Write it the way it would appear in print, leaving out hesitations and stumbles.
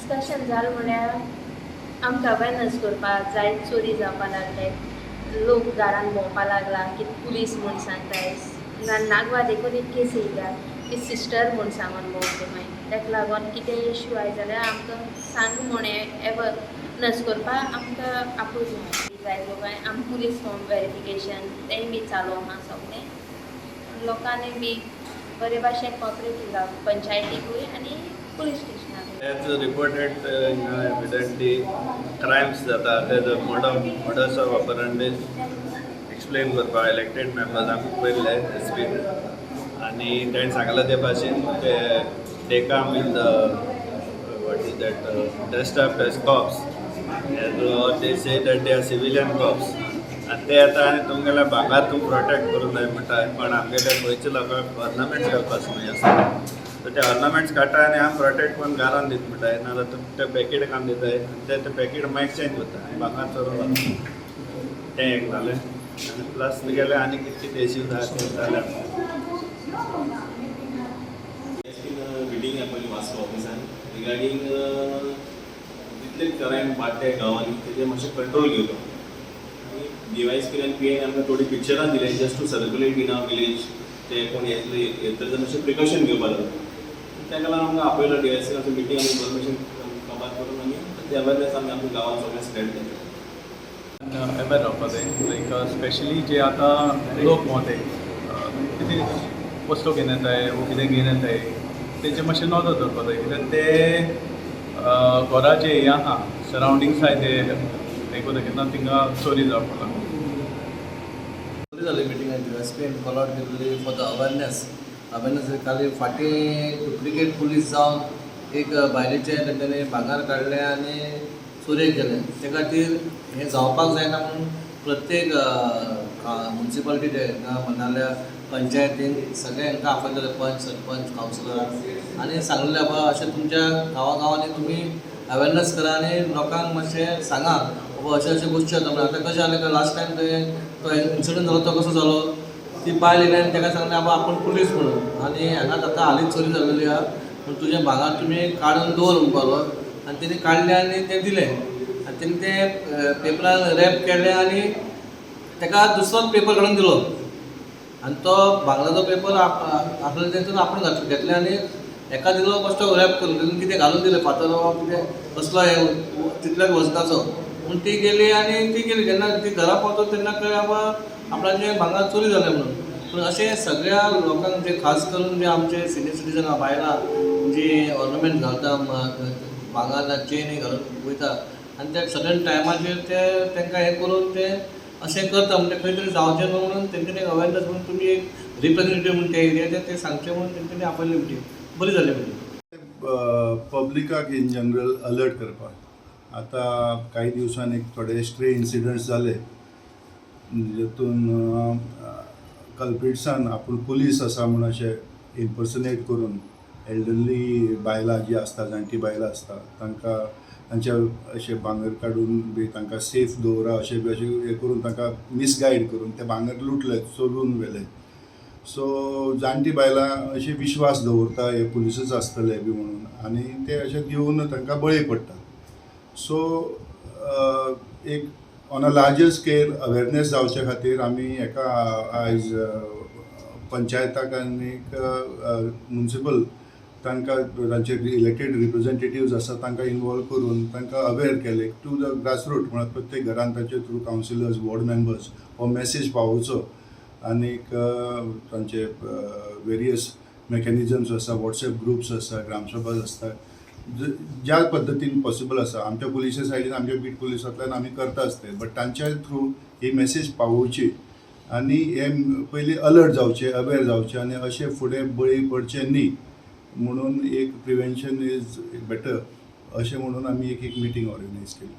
Discussion जालें म्हळ्यार आमकां अवेरनस करपाक जाय. चोरी जावपा लागले, लोक घरान भोंवपा लागला की पुलीस म्हूण सांगताय. नागवा देखून एक केस येयल्या की सिस्टर म्हूण सांगून भोंवते. मागीर ताका लागून कितें इश्यू आयज जाल्यार आमकां सांग म्हूण अवेरनस करपाक आमकां आपोवचें जाय. लोकांक आम पुलीस फॉर्म वेरिफिकेशन तेंय बी चालू आहा. सगळें लोकांनी बी बरे भाशेन कॉपरेटीव जावं, पंचायतीकूय आनी पुलीस स्टेशनाकूय. As reported, evidently crimes जाता ते murder murders of operandi explain करपाक इलेक्टेड मेंबर्सांक पयले एस पी आनी ताणें सांगलां ते भाशेन ते they come in the, what is that, dressed up as cops or they say that they are civilian cops. आनी ते येता आनी तुमगेले भांगर तूं प्रोटेक्ट करूंक जाय म्हणटा, पण आमगेले गोंयच्या लोकांक ऑर्नामेंट्स घालपाक समय आसता, सो ते ऑर्नामेंट्स काडटा आनी आमी प्रोटेक्ट करून घरान दित म्हणटाय, नाजाल्यार तुम ते पॅकेट काम दिताय आनी ते ते पॅकेट मागीर एक्सचेंज करता आनी भांगर चोरून वता. तें एक जालें आनी प्लस तुगेले आनी कितें कितें इश्यूज आहा ते जाले. एसपीन मिटींग आपयली वास्को ऑफिसान रिगार्डींग जितले क्रायम वाडटे गांवांनी तेजेर मातशें कंट्रोल घेवचो. आनी डीवायएसपी आनी पीआयन आमकां थोडी पिक्चरां दिले just to circulate in our village. ते कोण येतले येतले जाल्यार मातशें प्रिकॉशन घेवपा जाय. ताका लागून आमकां आपयलो डीवायएसपी. मिटींग आमी इन्फॉर्मेशन कबार करून आमी ते अवेरनेस आमी आमच्या गांवांत सगळें स्प्रेड करता. अवेर रावपा जाय. लायक स्पेशली जे आतां लोक भोंवताय, कितें वस्तू घेवन येताय वो कितें घेवन येताय, तेंचे मातशें नदर दवरपा जाय, कित्याक ते घरा जे हें आहा, सरावंडिंग्स आहाय, ते हें करता केन्ना थिंगा चोरी जावपाक लागता. बरी जाली meeting. S P call out केल्ली फॉर the awareness. Awareness खाली फाटीं डुप्लिकेट पुलीस जावन एक बायलेचें तेंच्यांनी भांगर काडलें आनी चोरयेक गेलें. ते खातीर हें जावपाक जायना म्हणून प्रत्येक मुन्सिपालिटी नाल्यार पंचायतीन सगळे हांकां आपयलेले, पंच, सरपंच, कावन्सिलर, आनी सांगलें, बाबा अशें तुमच्या गांवा गांवांनी तुमी अवेरनस करा आनी लोकांक मातशें सांगा, बाबा अशें अशें गोश्टी जाता म्हणून. आतां कशें जालें काय, लास्ट टायम तुवें तो इन्सिडंट जालो, तो कसो जालो, ती बायल येयली आनी ताका सांगलें, बाबा आपूण पुलीस म्हणून आनी हांगाच आतां हालींच चोरी जाल्लेली आहा, पूण तुजें भांगर तुमी काडून दवर म्हणपाक लागलो. आनी तेणी काडलें आनी तें दिलें आनी तेणी तें पेपरान रॅप केलें आनी ताका दुसरोच पेपर काडून दिलो. आनी तो भांगराचो पेपर आपल्या तेतून आपूण घातलो घेतलें आनी हेका दिलो बेश्टो रॅप करून. तितून कितें घालून दिलें, फातर वा कितें कसलो हें तितल्याच वजनाचो पूण ती गेली आनी ती गेली. जेन्ना ती घरा पावतो तेन्ना कळ्ळें, बाबा आपणाचें भांगर चोरी जालें म्हणून. पूण अशें सगळ्या लोकांक, जे खास करून जे आमचे सिनियर सिटीजन बायलां जी ऑर्नमेंट घालता, भांगर ना चेनी घालून वयता आनी त्या सडन टायमाचेर ते तांकां हें करून ते अशें करता. म्हणजे खंय तरी जावचें न्हू म्हणून तेंच्यांनी अवेरनस म्हणून तुमी एक रिप्रेझेंटेटीव म्हणून त्या एरियाचे ते सांगचें म्हणून तेंच्यांनी आपयली मिटींग. बरी जाली मिटींग. पब्लिकाक इन जनरल अलर्ट करपाक. आतां काही दिवसांनी एक थोडे स्ट्रे इन्सिडंट्स जाले, जितून कल्प्रिट्सान आपूण पुलीस आसा म्हूण अशें इम्पर्सनेट करून एल्डरली बायलां जी आसता, जाणटी बायलां आसता, तांकां तांचे अशें भांगर काडून बी तांकां सेफ दवरा अशें बी अशें हें करून तांकां मिसगायड करून ते भांगर लुटले, चोरून व्हेले. सो जाणटी बायलां अशी विश्वास दवरता, हे पुलिसूच आसतले बी म्हणून, आनी ते अशें घेवन तांकां बळी पडटात. सो एक on a larger scale awareness जावचे खातीर आमी हेका आयज पंचायताक आनीक मुन्सिपल तांकां, तांचे इलेक्टेड रिप्रेझेंटेटिव्ज आसा तांकां इनवॉल्व करून तांकां अवेर केले टू the grassroot. म्हळ्यार प्रत्येक घरान तांचे थ्रू कावन्सिलर्स, वॉर्ड मेंबर्स हो मॅसेज पावोवचो. आनीक तांचे वेरियस मेकॅनिजम्स आसा, वॉट्सएप ग्रुप्स आसा, ग्रामसभा आसता, ज्या पद्दतीन पॉसिबल आसा. आमच्या पुलिसा सायडीन, आमच्या बीट पुलिसांतल्यान आमी करता आसते, बट तांच्या थ्रू ही मॅसेज पावोवची आनी हे पयलीं अलर्ट जावचे, अवेर जावचे आनी अशें फुडें बळी पडचे न्ही म्हणून एक प्रिवेन्शन is better अशें म्हणून आमी एक एक मिटींग ऑर्गनायज केली.